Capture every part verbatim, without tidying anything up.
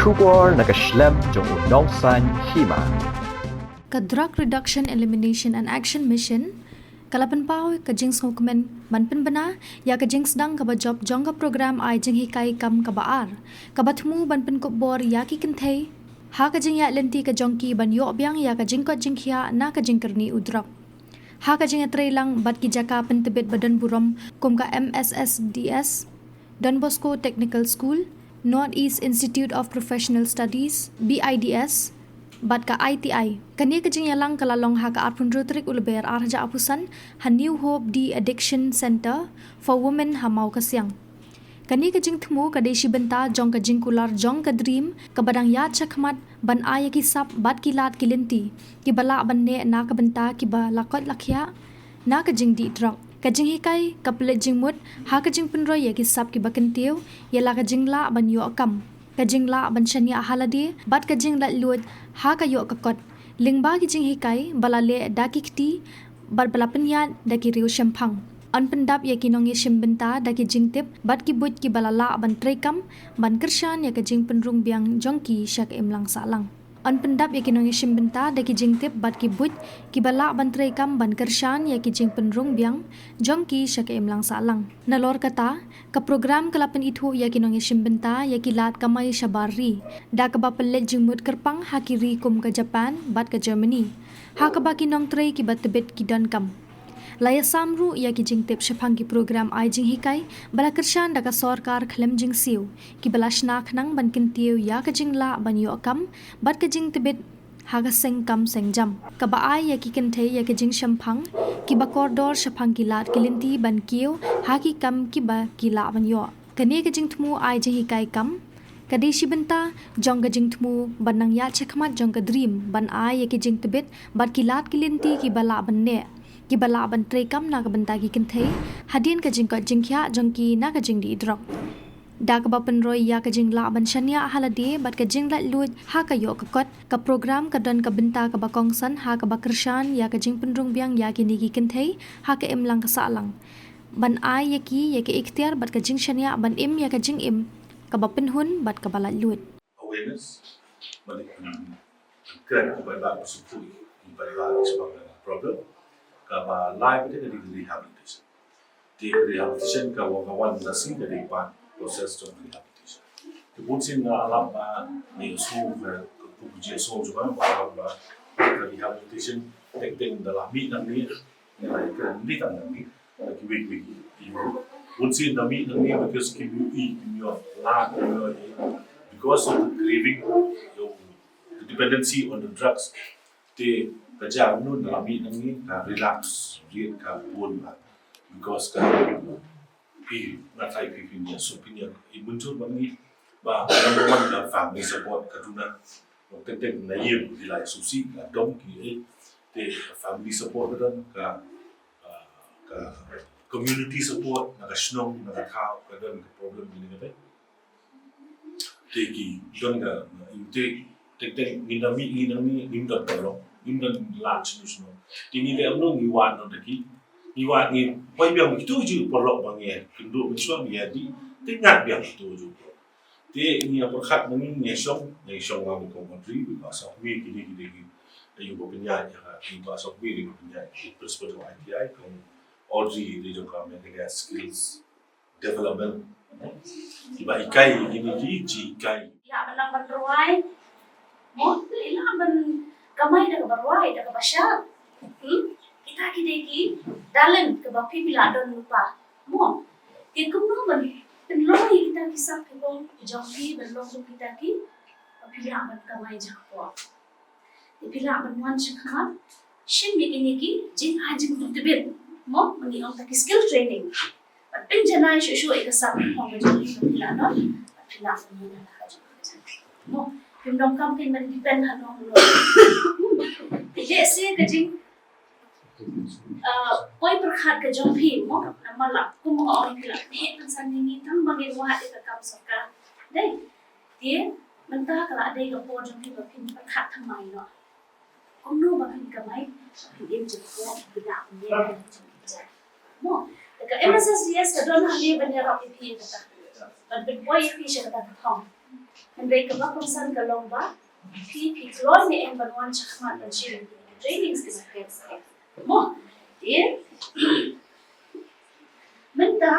Khubor na ka shlem jong u nongsaiñ hima. Ka Drug Reduction, Elimination and Action Mission ka la pynpaw ka jingsngewkmen ban pynbna ïa ka jingsdang kaba jop jong ka program ai jinghikai kam kaba ar, kaba thmu ban pynkup bor ïa ki kynthei ha ka jingïaid lynti ka jong ki ban ïoh biang ïa ka jingkoit jingkhiah na ka jingkyrni u drok. Ha ka jingïatreilang bad ki jaka pyntbit ba don burom kum ka M S S D S, Don Bosco Technical School, North East Institute of Professional Studies, B I D S, bad ka I T I. Kane ka jingïalang ka la long ha ka arphew hynriew tarik u Lber ar hajar arphew san ha New Hope De-Addiction Centre for Women ha Mawkasiang. Kane ka jingthmu ka dei shi bynta jong ka jingkular jong ka DREAM kaba dang ïaid shakhmat ban ai ïa ki sap bad ki lad ki lynti kiba lah ban neh na ka bynta kiba la koit la khiah na ka jingdih drok. Ka jinghikai ka pynleit jingmut ha ka jingpynroi ïa ki sap kiba kyntiew ïa la ka jinglah ban ïoh kam, ka jinglah ban shaniah ha lade bad ka jinglaitluid ha ka ïoh ka kot, lyngba ki jinghikai ba la leh da ki kti bad ba la pynïaid da ki riew shemphang. Yn pyndap ïa ki nongïashim bynta da ki jingtip bad ki buit kiba la lah ban treikam ban kyrshan ïa ka jingpynrung biang jong ki sha ka imlang sahlang. Yn pyndap ïa ki nongïashim bynta da ki jingtip bad ki buit kiba lah ban treikam ban kyrshan ïa ki jingpynrung biang jong ki sha ka imlang sahlang. Nalor kata, ka program ka la pynithuh ïa ki nongïashim bynta ïa ki lad kamai shabar ri da kaba pynleit jingmut kyrpang ha ki ri kum ka Japan bad ka Germany, ha kaba ki nongtrei kiba tbit ki donkam. La ïasam ruh ïa ki jingtip shaphang ki program ai jinghikai ba la kyrshan da ka sorkar khlem jingsiew, kiba la shna khnang ban kyntiew ïa ka jinglah ban ïoh kam bad ka jingtbit ha ka seng kam seng jam, kaba ai ïa ki kynthei ïa ka jingshemphang kiba kordor shaphang ki lad ki lynti ban kiew ha ki kam kiba ki lah ban ïoh. Kane ka jingthmu ai jinghikai kam ka dei shi bynta jong ka jingthmu ban nang ïaid shakhmat jong ka DREAM ban ai ïa ki jingtbit bad ki lad ki lynti kiba lah ban neh, kiba lah ban treikam na ka bynta ki kynthei hadien ka jingkoit jingkhiah jong ki na ka jingdih drok. Da kaba pynroi ïa ka jinglah ban shaniah ha lade bad ka jinglaitluid ha ka ïoh ka kot, ka program ka don ka bynta kaba kongsan ha kaba kyrshan ïa ka jingpynrung biang ïa kine ki kynthei ha ka imlang ka sahlang, ban ai ïa ki ïa ka iktiar bad ka jingshaniah ban im ïa ka jingim kaba pynhun bad kaba laitluid. Awareness, bad kren kaba la sukui, kaba la problem, kaba lai bad ka rehabilitation. Te rehabilitation ka wa ka wan la sing ka dei part process jong rehabilitation. Te bun sien nga lap ba ni so ka ku ji so jong ba ba ka rehabilitation tek tek da la mi nang ni, ni la ka ni tang nang ni ki wik wik. Bun sien da mi nang ni because ki mu i ki mu la ki mu i because of the craving, the dependency on the drugs. Te ka jia mano na la mih nangne ka relapse rate ka bun bha because ka phi nga trai phi phi nia so phi nia i mynjur ba ngi ba number one ka family support ka duna. Teng teng na ïem ki la sngewsih la dom ki eh te ka family support ka don ka ka community support na ka shnong na ka thaw ka don ka problem ni ka te. Te ki don ka, te, te, te, ngin da mih, ngin da mih, ngin da paralok, ngin da lad snu snu. Te ngi leh mano ngi wad noh da ki, ngi wad ngi, poi biang kitu ju paralok ba ngi, kynduh mynshuwa ngi ïa dih, te ngat biang kitu ju paralok. Te ngi ïa pyrkhat ma ngi ngi ïa shong, ngi ïa shong ma ngi kong country, ba sok mi kine kine ki, ayu ba pynïaid ïa ka, ki ba sok mi ri ba pynïaid, ki principal jong I T I, kong Audrey, ri jong ka Meghalaya Skills Development. Kiba hikai, kine ki ji hikai. Lah ban nang ban rwai. Mo, lah ban kamai da kaba rwai, da kaba shad. Hmm? Kita ki dei ki talent kaba phi phi lah don lypa. Mo, ki kumno ban pynlong ïa kita ki sap ki bong ki jong phi ban long kum kita ki ba phi lah ban kamai jakpoh. Te phi lah ban wan shakhmat shim ïa kine ki jingai jingtbit. Mo, ma ngi ong ta ki skill training. Bad pynjanai shuh shuh ïa ka sap ka phong ka jong phi ba phi lah don. Bad phi lah ban ïa ka jong phi. Mo, phim donkam kein ban depend ha nong nong. Te lehse ka jing, uh, poi pyrkhat ka jong phi mo, namar lah kum nga ong phi lah pynsan ïa ngi tang ba ngin wad ïa ka kam sorkar. Dei. Te mynta ka la dei ka por jong phi ba phin pyrkhat thymmai noh. Kumno ba phin kamai, ba phin im jingpyrkhat, phin da pynïaid. Mo, ka M S S D S ka don hangne ban ïarap ïa phi kata. Ban pynpoi ïa phi sha kata ka thong. Hynrei kaba kongsan ka long ba phi, phi kloi ne em ban wan shakhmat ban shim trainings kiba pher seh? Mo, te mynta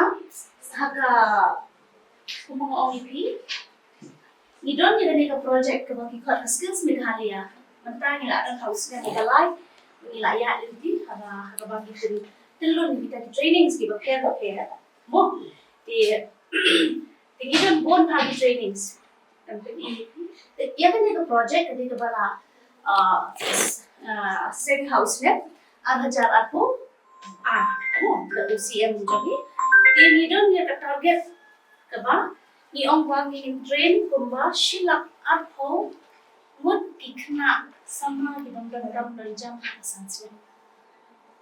ha ka, kumba nga ong ïa phi, ngi don ïa kane ka project kaba ngi khot ka Skills Meghalaya. Mynta ngi la don ha u snem ba lai, ngi la ïaid lynti ha kaba, ha kaba ngi pynlong kita ki trainings kiba pher ba pher. Mo, te, te ngi don bun bha ki trainings. Te ïa kane ka project ka dei kaba la, ah, ah, seng ha u snem ar hajar arphew ar, mo, da u C M jong ngi. Te ngi don ïa ka target kaba ngi ong ba ngin train kumba shi lak arphew ngut ki khynnah samla ki bym don kam don jam ha ka san snem.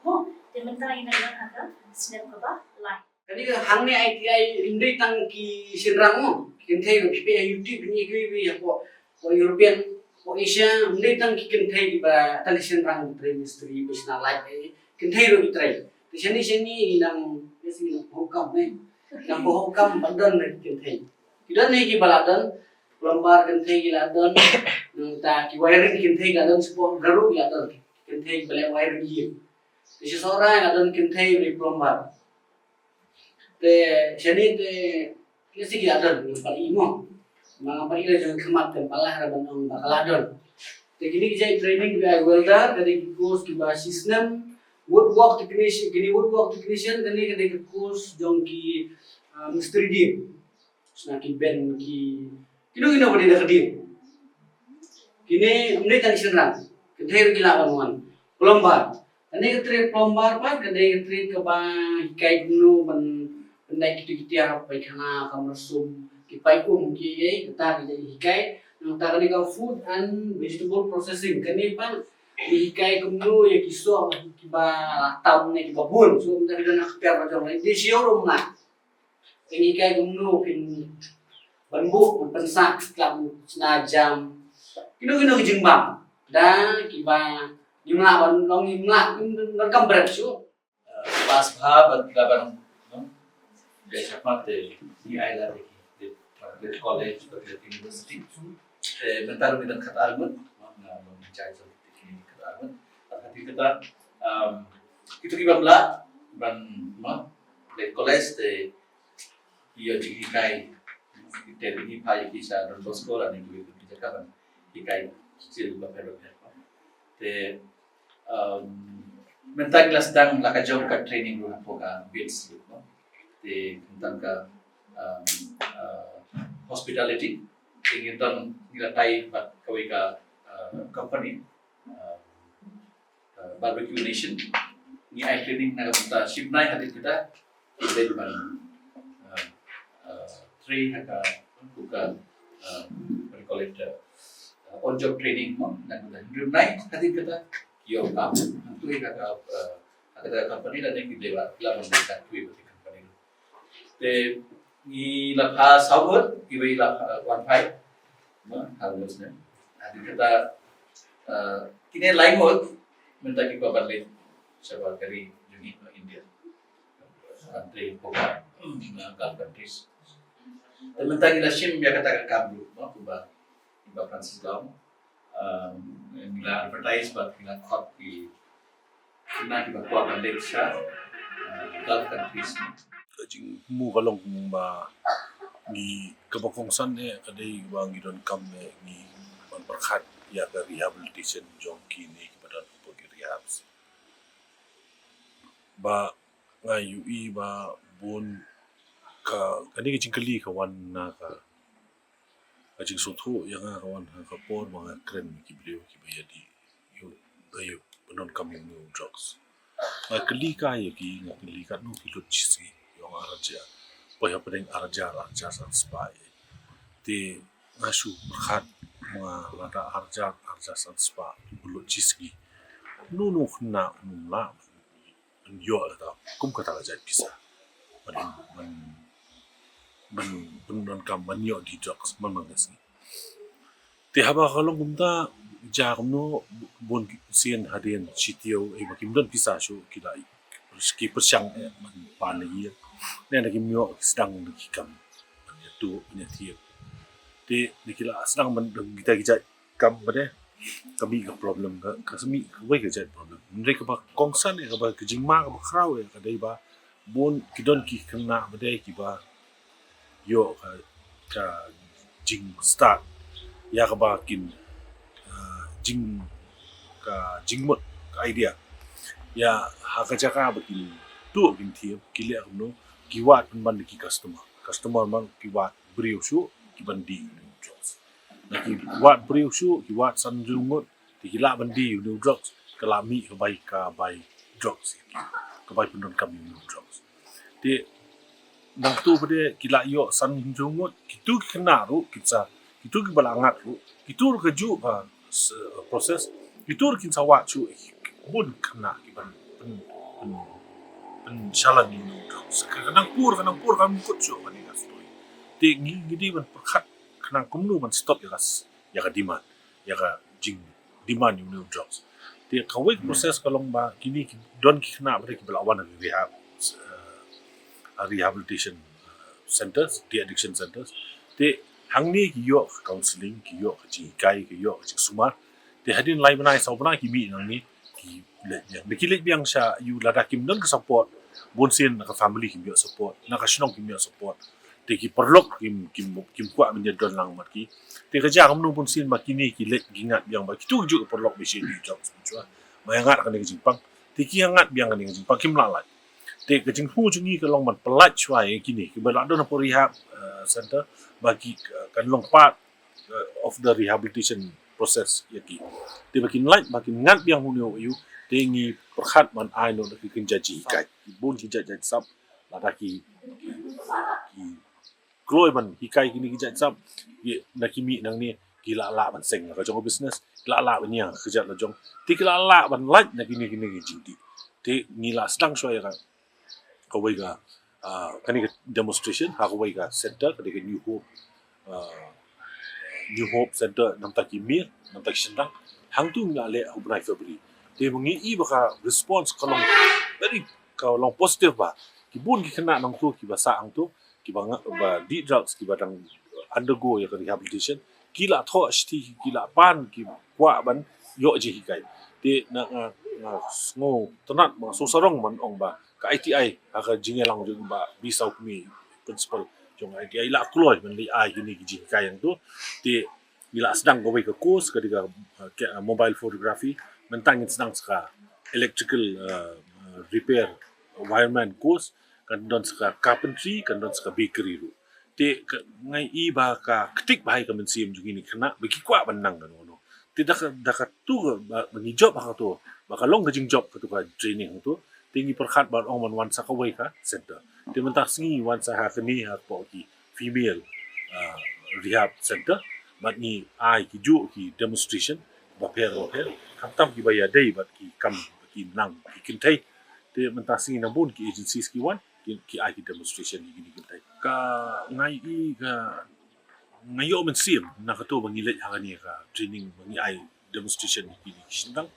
Mo, te mynta ngi dang don ha ka snem kaba lai. Kane ka hangne I T I ym dei tang ki shynrang mo, ki kynthei ruh. Phi peit ha YouTube, phi ïohi kiwei kiwei hapoh, hapoh European, hapoh Asia, ym dei tang ki kynthei kiba, tang ki shynrang ki trei mistri, ba shna light, eh, kynthei ruh ki trei. Te shane shane ngi nang, ngi nang pynhokam, eh, nang pynhokam ba don ki kynthei. Ki don ne kiba la don, plumber kynthei ki la don, nangta ki wiring kynthei ki la don, shapoh Garo ki la don, kynthei kiba leh wiring ïing. Te sha Sohra ki la don kynthei ba dei plumber. Te shane te lehse ki la don, ngam pat i mo. Ma ngam pat i la jong khmat, kan pat lah ban ong ba ka la don. Te kine ki jait training kiba ai welder, ka dei ki course kiba shi snem, woodwork technician, kine woodwork technician, kane ka dei ka course jong ki, ah, mistri ding. Shna ki bench, ki, kino kino ba dei da ka ding. Kine ym dei tang shynrang, kynthei ruh ki lah ban wan. Plumber. Kane ka trade plumber pat ka dei ka trade kaba hikai kumno ban pyndait kito ki tiar paikhana, kamra sum, ki pait um, ki ei, kata ka dei hikai. Nangta kane ka food and vegetable processing, kane pat ngi hikai kumno ïa ki soh kiba la tam ne kiba bun. So mynta ki don ha ka pher ba jong ngi, dei sha ïew ruh ym lah. Te ngi hikai kumno phin ban buh, ban pynsah, khlem shna jam. Kino kino ki jingbam da kiba ngim lah ban long, ngim lah, ngim donkam bret shuh. Pass bha bad la ban, no? Dei shakhmat te ngi ai lad ïa ki, te, te college bad te university. Te mynta ruh ngi dang khatar ngut, no? Nga long in charge of te khatar ngut. Bad ha kata, um, kito ki bym lah ban, no? Te college te ïa jinghikai, te ngi phah ïa ki sha Don Bosco lane kiwei kiwei ki jaka ban hikai skill bapher bapher. Te, um, mynta ngi la sdang la ka jong ka training ruh hapoh ka BITS, no? Te mynta ka, um, uh, hospitality. Te ngi don, ngi la tai bad kawei ka, uh, company, uh, uh, Barbecue Nation. Ngi ai training na ka bynta shibnai, hadien kata ki dei ban, uh, uh, trei ha ka, ka, uh, what do you call it, uh, uh, on job training, no? Na ka bynta hynriew bnai, hadien kata ki ïoh kam hangtei ha ka, uh, ha kata ka company, lane ki dei ban, ki lah ban dei katto katne company. Te ngi la phah saw ngut, kiwei la phah, wan phai, no, ha u snem. Hadien kata, uh, kine lai ngut mynta ki kwah ban leit shabar ka ri jong ngi, no, India. Hangtei hapoh ka, uh, Gulf countries. Te mynta ngi la shim ïa kata ka kam ruh, no, kumba, kumba Francis la ong. Um, ngi la advertise bad ngi la khot ki khynnah kiba kwah ban leit sha, uh, Gulf countries. Ka jingthmu ka long ba ngi, kaba kongsan eh ka dei ba ngi donkam eh ngi ban pyrkhat ïa ka rehabilitation jong kine kiba don hapoh ki rehabs. Ba nga ïohi ba bun ka, kane ka jingkylli ka wan na ka, ka jingsngewthuh ïa nga ka wan ha ka por ba nga kren ki briew kiba ïadei, ïa, ïa, ba donkam ïa u drugs. Nga kylli kai ïa ki, nga kylli katno ki lut shisngi, ïa nga ar hajar. Poi hapdeng ar hajar, ar hajar san spah. Te nga shu pyrkhat, nga lada ar hajar, ar hajar san spah ba lut shisngi, uno uno u khynnah um lah ban ïoh kata, kum kata ka jait pisa. Ban, ban, ban, ban donkam ban ïoh die drugs man man ka sngi. Te haba ka long kumta, jia kumno, bun sien hadien shi taïew, eh, ba kim don pisa shuh, ki la, ki pyrshang, eh, ban pan ïa. Ne da kim ïoh, ki sdang da ki kam ban ïathuh, ban ïathied. Te na ki la sdang ban dang kita ki jait kam ba de ka mih ka problem ka, ka mih kawei ka jait problem. Hynrei kaba kongsan ïa kaba ka jingma kaba khraw ïa ka dei ba bun ki don ki khynnah ba de kiba ïoh ka, ka jingstad ïa kaba kin, ah, jing, ka jingmut, ka idea. Ïa ha ka jaka ba kin tuh kin thied, ki leh kumno, ki wad pynban da ki customer. Customer man ki wad briew shuh, ki ban dih ïa une u drugs. Na ki wad briew shuh, ki wad san hynñiew ngut, te ki lah ban dih ïa une u drugs, ka la mih ka bai, ka bai drugs, ka bai pyndonkam ïa une u drugs. Te nangtu pat de ki la ïoh san hynñiew ngut, kitu ki khynnah ruh, ki sa, kitu kiba la ngat ruh, kitu ruh kajuh ka s-, process, kitu ruh kin sa wad shuh, bun khynnah ki ban pyn, pyn, pynshalan ïa une u drugs. Ka nang pur, ka nang pur, ka nang kut shuh kane ka story. Te ngi, ngi dei ban pyrkhat khnang kumno ban stop ïa ka s-, ïa ka demand, ïa ka jing demand ïa une u drugs. Te kawei ka process ka long ba kine ki don ki khynnah ba kiba la wan ha rehab, eh, rehabilitation, eh, centers, de-addiction centers. Te hangne ki ïoh ka counselling, ki ïoh ka jinghikai, ki ïoh ka jingsumar. Te hadien lai bnai saw bnai ki mih nangne, ki leit biang. Te ki leit biang sha ïu lada kim don ka support, bunsien na ka family kim ïoh support, na ka shnong kim ïoh support. Te ki paralok kim, kim, kim kwah ban ïa don lang bad ki. Te ka jia kumno bunsien ba kine ki leit ki ngat biang ba kitu kijuh ki paralok ba shu dih drugs mynshwa, ba ïa ngat kane ka jingpang. Te ki ïa ngat biang kane ka jingpang, kim lah lait. Te ka jingthmu jong ngi ka long ban pyllait shwa ïa kine kiba la don hapoh rehab, eh, center, ba ki, eh, kan long part, eh, of the rehabilitation process ïa ki. Te ba kin lait, ba kin ngat biang une u aïu, te ngi pyrkhat ban ai noh da ki kynja jinghikai. Bun ki jait jait sap, lada ki, ki kloi ban hikai kine ki jait sap, ki, na ki mih nangne, ki la lah ban seng ka jong ka business, ki la lah ban ïa ka jait la jong. Te ki la lah ban lait na kine, kine ki jingdih. Te ngi la sdang shwa ïa ka, kawei ka, ah, kane ka demonstration ha kawei ka center, kane ka New Hope, ah, New Hope Center, namta ki miet, namta ki shynrang. Hangtu ngi la leh ha u bnai February. Te ma ngi i ba ka response ka long very, ka long positive ba. Ki bun ki khynnah nangtu kiba sah hangtu, kiba nga, ba dih drugs, kiba dang undergo ïa ka rehabilitation, ki la thoh shithi, ki la pan, ki kwah ban ïoh jinghikai. Te na nga, nga sngewtynnat, nga sngewsarong ban ong ba ka I T I ha ka jingïalang jong Bah B Sawkmie, principal jong I T I, la kloi ban leit ai kine ki jinghikai hangtu. Te ngi la sdang kawei ka course, ka dei ka, uh, ka, uh, mobile photography, mynta ngin sdang sa ka electrical, uh, uh, repair, wireman course, kan don sa ka carpentry, kan don sa ka bakery ruh. Te ka, nga i ba ka ktik bha ïa ka mynsiem jong kine ki khynnah ba ki kwah ban nang kano kano. Te da ka, da katu ka, ba, ba ngi jop ha katu, ba ka long ka jingjop katu ka training hangtu, te ngi pyrkhat ban ong ban wan sa kawei ka center. Te mynta ka sngi wan sa ha kane, ha kpoh ki female, ah, rehab center, bad ngi ai kijuh ki demonstration bapher bapher, khamtam kiba ïadei bad ki kam, ki nang, ki kynthei. Te mynta ka sngi na bun ki agencies ki wan, ki, ki ai ki demonstration ïa kine ki kynthei. Ka, nga i ka, nga ïoh mynsiem na katu ba ngi leit ha kane ka training ba ngi ai demonstration ïa kine ki shynrang.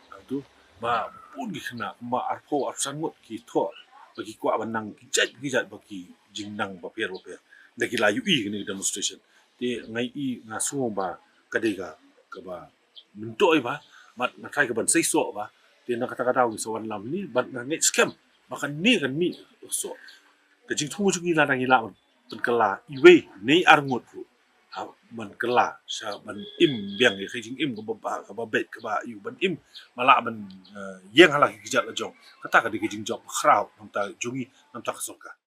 Hangtu ba bun ki khynnah, kumba arphew arphew san ngut ki thoh ba ki kwah ban nang ki jait ki jait ba ki jingnang bapher bapher. Da ki la ïohi kane ka demonstration. Te nga i, nga sngew ba ka dei ka, kaba myntoi bha, bad nga tharai ka ban seisoh bha. Te na kata ka daw ngi sa wan lam ne, bad nga ngeit skhem ba kane kan mih soh. Ka jingthmu jong ngi lada ngi lah ban pynkylla iwei ne ar ngut ruh, ha, ban kylla sha ban im biang ïa ka jingim kaba bha, kaba beit, kaba ïa u ban im, ba lah ban, eh, ïeng ha la ki kjat la jong. Kata ka dei ka jingjop khraw namta jong ngi, namta ka sorkar.